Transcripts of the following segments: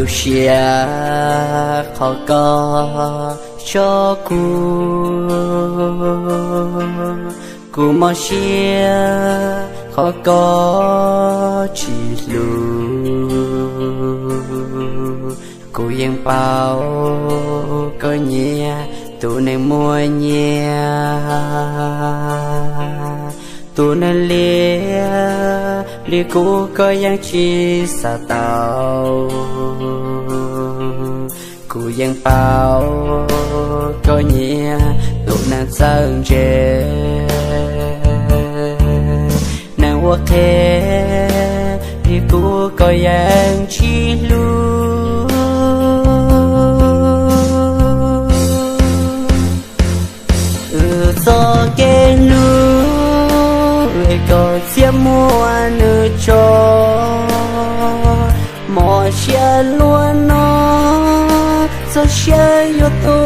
Siab qhov koj tso kuv, kuv mob siab qhov koj tsis hlub. Kuv yeej paub koj nyiam tus neeg muaj nyiaj, tus neeg liab li kuv koj yeej tsis xav tau. Kuv yeej paub koj nyiam tus neeg txawj ntse, neeg ua qhev li kuv koj yeej tsis hlub. Wb txoj kev hlub es koj txia muag nws tso, mob siab luaj no, txoj sia yuav tu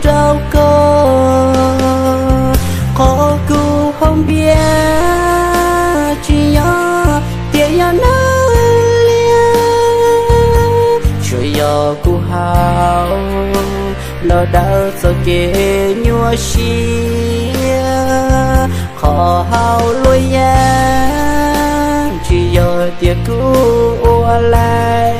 rau koj. Qhov kuv haus npias tsis yog tias yog neeg liab, tsuas yog kuv haus los dawb txoj kev nyuaj siab. Qhov haus luaj yeej tsis yog tias kuv ua laij,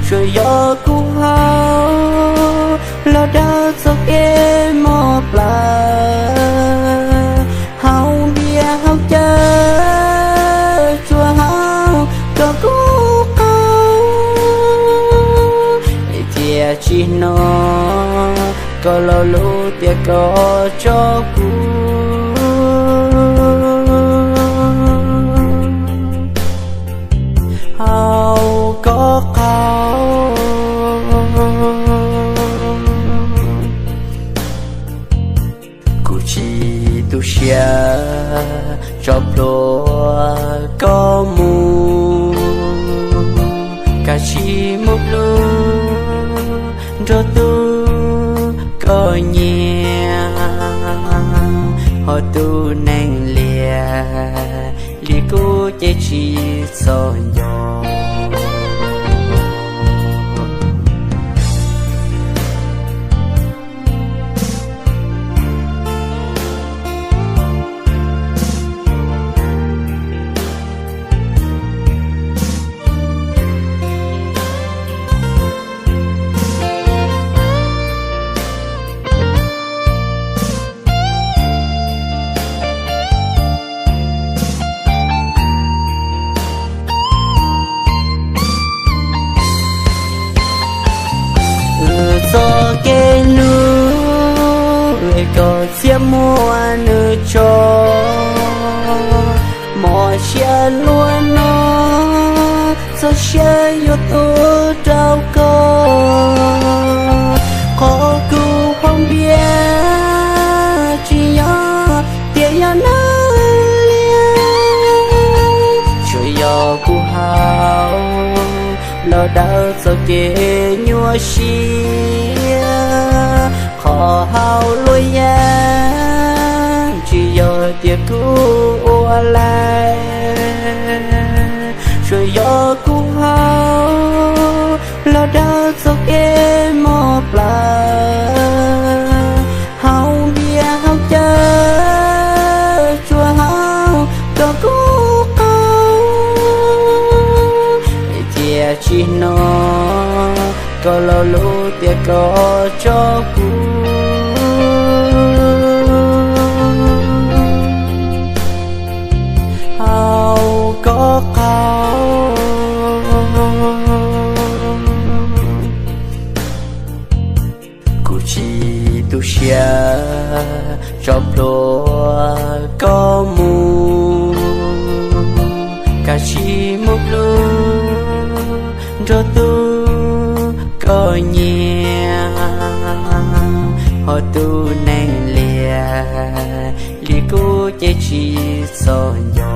tsuas yog kuv haus los dawb txoj kev mob plawv. Haus npias haus cawv tsuas haus kom kuv qaug, thiaj tsis hnov koj lo lus tias koj tso kuv, haus kom koj qaug. Kuv tsis tu siab tso plhuav koj mus, kav tsij mus hlub nrog tus koj nyiam, ho tus neeg liab li kuv ces tsis txhob nco. Wb txoj kev hlub es koj txia muag nws tso, mob siab luaj no, txoj sia yuav tu rau koj. Qhov kuv haus npias tsis yog tias yog neeg liab, tsuas yog kuv haus los dawb txoj kev nyuaj siab. Qhov haus luaj yeej tsis yog tias kuv ua laij, tsuas yog kuv haus los dawb txoj kev mob plawv. Haus npias haus cawv tsuas haus kom kuv qaug, thiaj tsis hnov koj lo lus tias koj tso kuv, haus kom koj qaug. Kuv tsis tu siab tso plhuav koj mus, kav tsij mus hlub nrog tus koj nyiam, ho tus neeg liab li kuv ces tsis txhob nco.